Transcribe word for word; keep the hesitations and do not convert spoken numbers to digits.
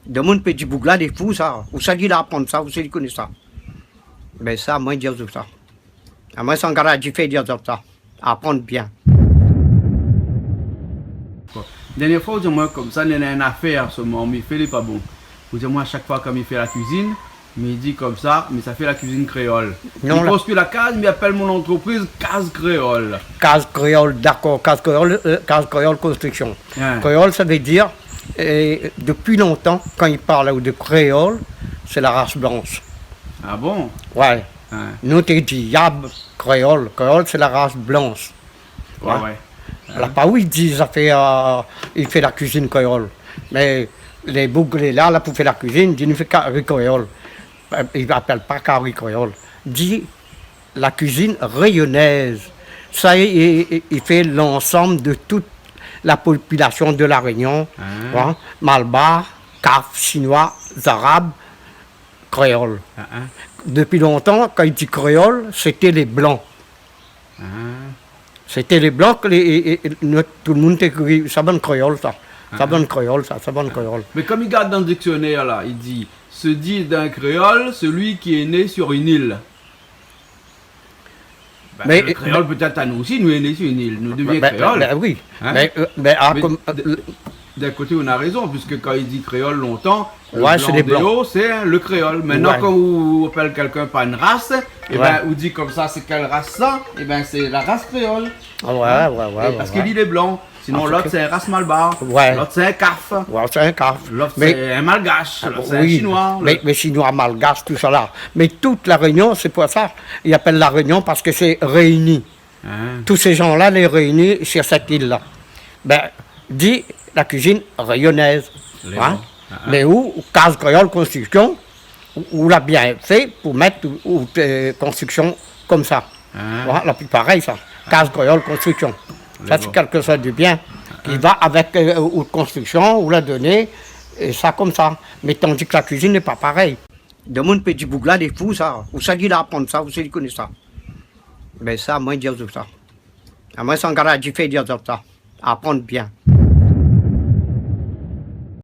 Demoun pé di boug-la lé fou sa. Ousa li la aprann sa, ousa li koné sa? Bin sa, moin di azot sa. Amoin, san gala di fé di azot sa. Aprann bien. Bon. Dernié foi, ou di amoin konmsa, néna in afèr, so momon i fé, lé pa bon. Ou di amoin, a shak foi, kan mi fé la kuizine, mi di konmsa, mi sa fé la kuizine kréol. Non, mi la konstrui la kaz, mi apèl mon antrepriz Kaz Kréol. Kaz Kréol, dakor, Kaz Kréol, euh, Kaz Kréol Konstriksion. Hein. Kréol, sa vé dir, euh, dopi lontan, kan i parl de kréol, sé la ras blansh. Ah bon? Ouais. Hein. Nou té di yab kréol. Kréol, sé la ras blansh. Ouais, hein? Ouais. La pa, oui, i di, sa fé, euh, i fé la kuizine kréol. Mé lé boug lé la, la pou fé la kuizine, i di, nou fé kari kréol. Euh, i apèl pa kari kréol. Di la kuizine rényonèz. Sa, i, i, i fé lansanm de tout la popilasion de La Rényon, hein, malbar, kaf, shinoi, zarab, kréol. Ah, hein. Dopi lontan, kan i di kréol, sété lé blan. Ah. Sété lé blan, lé, é, é, nou, tout demoun té kri, sa bann kréol, sa. Sa bann kréol, sa, sa bann kréol. Mé konm i gard dan diksionèr la, i di, se dit d'un créole celui qui est né sur une île. Bin, mé, le kréol, pétèt anou osi, nou lé né sur une île, nou devien kréol. Bin, bin, oui. Hein? Mé, euh, mé, ah, mé konm, de, euh, d'in koté, ou na rézon, puiske kan i di kréol lontan, le blan déor, sé, hein, le kréol. Ouais, sé lé blan. Mintnan, kan ou apèl kèlkin par in ras, ébin, ou di konmsa, sé kèl ras sa? Ébin, sé la ras kréol. Ah ouais, ouais, ouais, ouais. Parske li lé blan. Sinon, lot, sé in ras malbar. Ouais. Lot, sé in kaf. Ouais, sé in kaf. Lot, sé in malgash. Lot, sé in shinoi. Mé, mé shinoi, malgash, tousala. Mé tout La Rényon, sé pou sa i apèl La Rényon, parske sé réini. Ah. Tout sé jan-la lé réini sur sèt il-la. Bin, di la kuizine rényonèz. Lé bon. Hein? Ah, ah. Mé ou, ou Kaz Kréol Konstriksion, ou, ou la bien fé pou mèt ou, ou, euh, konstriksion konmsa. Ah. Voilà, la pli parèy sa. Kaz Kréol Konstriksion. Sa, sé kèlkshoz de bien ki va avèk, euh, ou konstriksion, ou la doné, é sa konmsa. Mé tandi ke la kuizine lé pa parèy. Demoun pé di boug-la lé fou sa. Ousa li la aprann sa, ousa li koné sa? Bin sa, moin di azot sa. Amoin, san gala di fé di azot sa. Aprann bien.